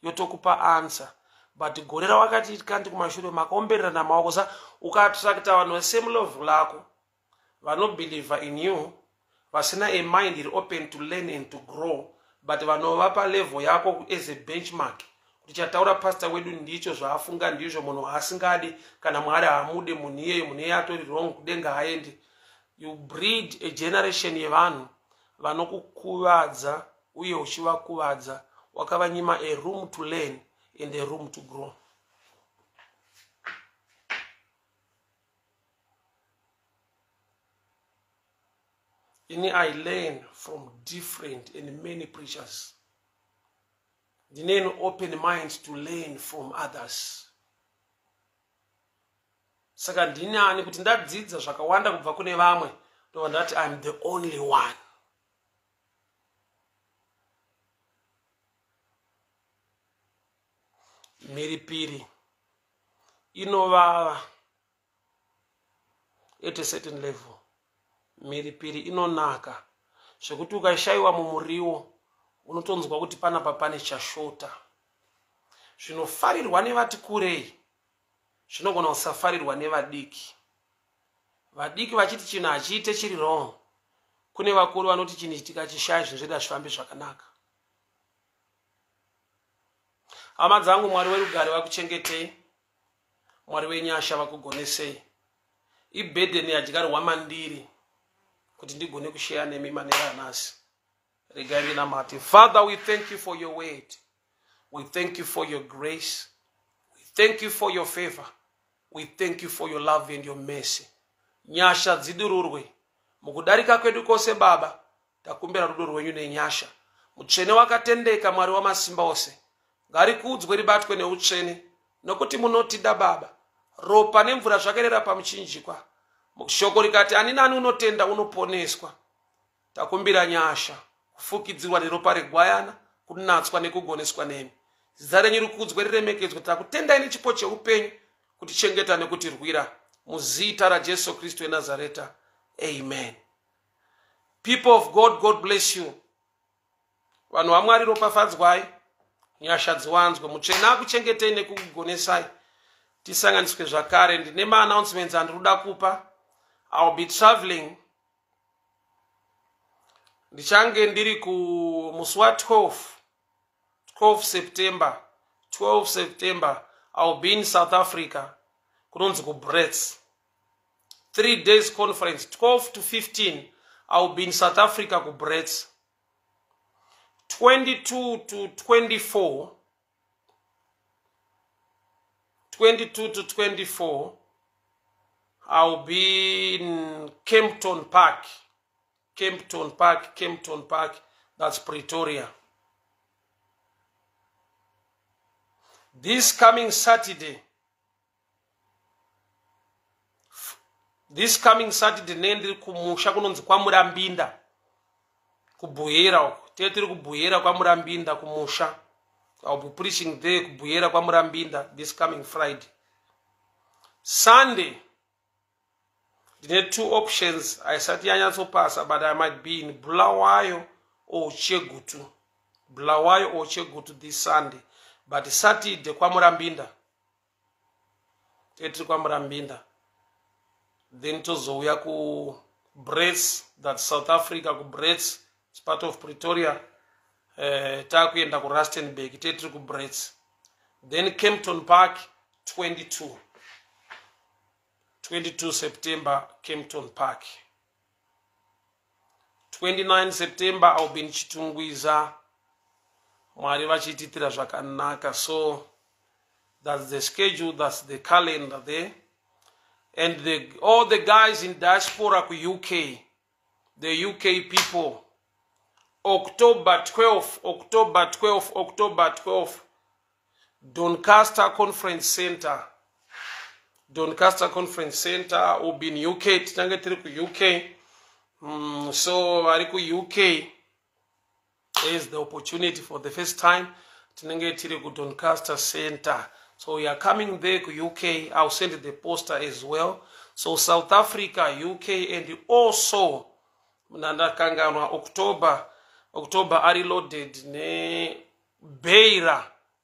yotokupa answer. But gore rawakati it can't kumashure, makaombererana maoko. Sa ukaattracta vanhu vesame level lako, vanobelieve in you, vasina a mind iri open to learn and to grow, but vanovapa level yako as a benchmark. Kuti chataura pastor wedu ndicho zvaafunga ndizvo, munhu asingadi kana Mwari haamude munhu iyeyo, munhu iyeye atori wrong, kudenga haendi. You breed a generation yevanhu vanokukuvadza uye uchivakuvadza, wakavanyima a room to learn and a room to grow. Ini I learn from different and many preachers. Ndine an open mind to learn from others. Saka ndini ani kuti ndadzidza zvakawanda kubva kune vamwe, ndobva ndati I'm the only one. Mhiripiri inovava at a certain level. Mhiripiri inonaka zvekuti ukashayiwa mumuriwo unotonzwa kuti panapa pane chashota. Zvinofarirwa nevati kurei zvinogona kusafarirwa nevadiki. Vadiki vachiti chinhu hachiite chiri wrong, kune vakuru vanoti chinhu ichi tikachishaya zvinhu zvedu hazvifambi zvakanaka. Hama dzangu, Mwari werugare vakuchengetei, Mwari wenyasha vakugonesei. Ibhedheni yadyarwa mandiri kuti ndigone kusheya nemi manera anasi. Regai ndinamate. Father, we thank you for your word. We thank you for your grace. We thank you for your favor. We thank you for your love and your mercy. Nyasha dzidururwe mukudarika kwedu kwose. Baba, takumbira rudo rwenyu nenyasha. Mutsvene wakatendeka, Mwari wamasimba ose, ngarikudzwe ribatwe neutsvene, nokuti munotida, Baba. Ropa nemvura zvakerera pamuchinjikwa, shoko rikati ani nani unotenda unoponeswa. Takumbira nyasha, kufukidzirwa neropa regwayana, kunatswa nekugoneswa nemi. Zita renyu rikudzwe riremekedzwe. Takutendai nechipo cheupenyu, kutichengeta nekutirwira, muzita raJesu Kristu weNazareta, amen. People of God, God bless you. Vanhu vaMwari, ropafadzwai, nyasha dziwanzwe, mutsvene akuchengetei nekukugonesai. Tisanganiswe zvakare. Ndine maannouncements andiri kuda kupa. I'll be traveling. Ndichange ndiri kumusi wa12, 12 September. 12 September I'll be in South Africa, kunonzi kuBrets, 3 days conference. 12 to 15 I'll be in South Africa, kuBrets. 22 to 24, 22 to 24 I'll be in Kempton Park, Kempton Park, Kempton Park, that's Pretoria. This coming Saturday, this coming Saturday, nendiri kumusha kunonzi kwaMurambinda, kuBuhera uko. Tee tiri kuBuhera, kwaMurambinda kumusha. I'll be preaching there, kuBuhera, kwaMurambinda, this coming Friday. Sunday ndine two options, haisati yanyatsopasa, but I might be in Bulawayo or Chegutu, Bulawayo or Chegutu this Sunday, but Saturday kwaMurambinda. Tee tiri kwaMurambinda, then tozouya kuBrets, that's South Africa, kuBrets. It's part of Pretoria. Taakuenda kuRustenburg. Tee tiri kuBrets, then Kempton Park 22, 22 September, Kempton Park. 29 September I'll be in Chitungwiza, Mwari vachiititira zvakanaka. So that's the schedule, that's the calendar there. And all the guys in diaspora kuUK, the UK people, October 12, October 12, October 12, Doncaster Conference Center, Doncaster Conference Center will be in UK. Tichange tiri kuUK. So vari kuUK is the opportunity for the first time tinenge tiri kuDoncaster Center. So we are coming there kuUK. I'll send the poster as well. So South Africa, UK, and also nandakanganwa October. October ari loaded neBeira,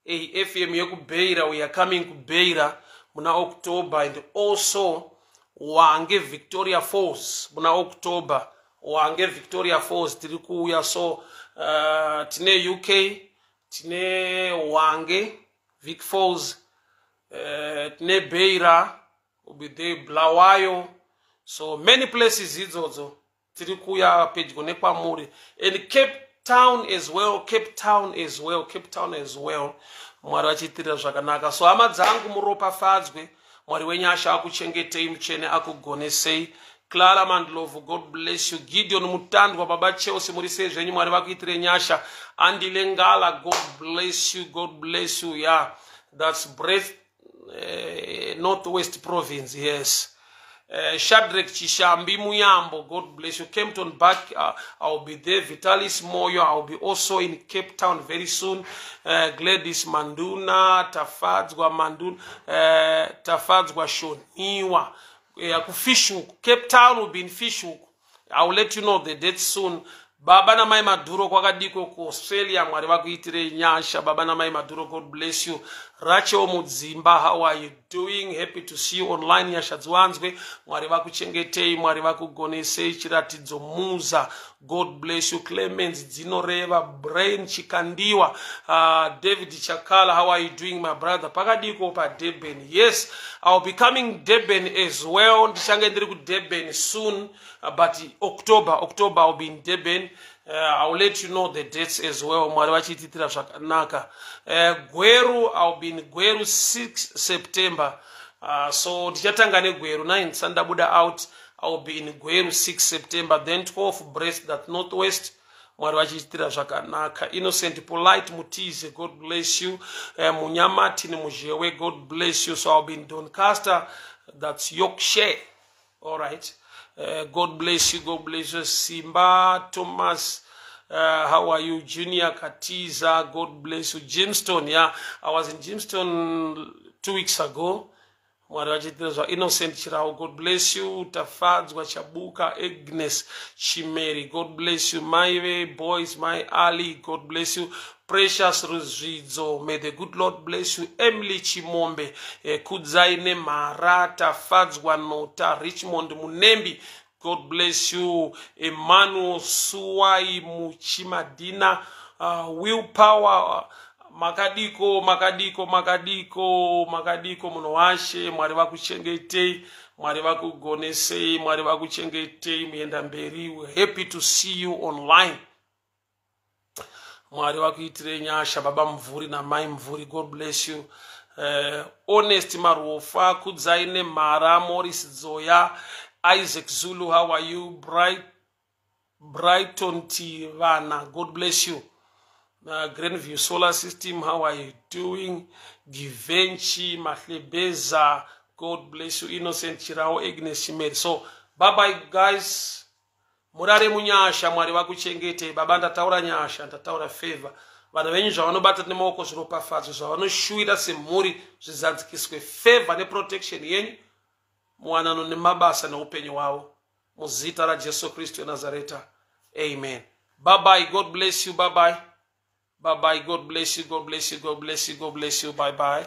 AFM yekuBeira. We are coming kuBeira muna October, and also Wange, Victoria Falls, muna October, Wange, Victoria Falls, tiri kuuya. So tine UK, tine Wange. Vic Falls, tine Beira, will be there, Bulawayo. So many places idzodzo tiri kuuya pedyo nekwamuri, and Cape Town as well, Cape Town as well, Cape Town as well. Mwari vachiitirira zvakanaka. So hama dzangu, muropafadzwe. Mwari wenyasha akuchengetei, mutsvene akugonesei. Clara Mandlovu, God bless you. Gideon Mutandwa, Baba Chelsea, muri sei zvenyu? Mwari vakuitire nyasha. Andile Ngala, God bless you, God bless you. Yeah, that's Breath, Northwest Province, yes. Shadrach Chishambi Muyambo, God bless you. Kempton back, I'll be there. Vitalis Moyo, I'll be also in Cape Town very soon. Gladys Manduna, Tafadzwa Manduna, Tafadzwa Shoniwa. Yeah, Fish Hoek. Cape Town will be in Fish Hoek. I will let you know the date soon. Baba namai Madhuro, kwakadiko kuAustralia? Mwari vakuitirei nyasha. Baba namai Madhuro, God bless you. Rachel Mudzimba, how are you doing? Happy to see you online. Nyasha dziwanzwe. Mwari vakuchengetei, Mwari vakugonesei. Chiratidzo Muza, God bless you. Clemens Dzinoreva, Brain Chikandiwa, David Chakala, how are you doing, my brother? Pakadiko paDurban? Yes, I will be coming Durban as well. Ndichange ndiri kuDurban soon, but October, October I will be in Durban. I will let you know the dates as well. Mwari vachiititira zvakanaka. Gweru, I will be in Gweru 6 September. So ndichatanga neGweru 9 sandabuda out. I will be in Gweru 6 September, then 12 Brest, that Northwest. Mwari vachiitira zvakanaka. Innocent Polite Mutize, God bless you. Munyamatini Muzhewe, God bless you. So I'll be in Doncaster, that's Yorkshire. All right. God bless you, God bless you. Simba Thomas, how are you? Junior Katiza, God bless you. Jimston, yeah, I was in Jimston 2 weeks ago. Mwari vachiitira zva. Innocent Chirau, God bless you. Tafadzwa Chabuka, Agnes Chimeri, God bless you. Maive boys, my Ali, God bless you. Precious Ruzvidzo, may the good Lord bless you. Emily Chimombe, Kudzai Nemhara, Tafadzwa Nota, Richmond Munembi, God bless you. Emmanuel Suwai Muchimadina, Willpower, makadiko, makadiko, makadiko, makadiko munhu washe? Mwari vakuchengetei, Mwari vakugonesei, Mwari vakuchengetei. Muenda mberi. Happy to see you online. Mwari vakuitirei nyasha. Baba Mvuri namai Mvuri, God bless you. Honest Marofa, Kudzai Nemhara, Morris Dzoya, Isaac Zulu, how are you? Bright, Brighton Tivana, God bless you. Grandview Solar System, how are you doing? Givenchy Mahlebeza, God bless you. Innocent Chirao, Agnes Chimeri. So bye bye guys, murare munyasha. Mwari vakuchengete. Baba, ndataura nyasha, ndataura favor. Vana venyu, zvavanobata nemaoko zviropafadzwe, zvavanoshuwira semhuri zvizadzikiswe. Favor neprotection yenyu muwanano nemabasa neupenyu hwavo, muzita raJesu Kristu weNazareta, amen. Bye bye, God bless you. Bye bye, bye bye. God bless you, God bless you, God bless you, God bless you. Bye bye.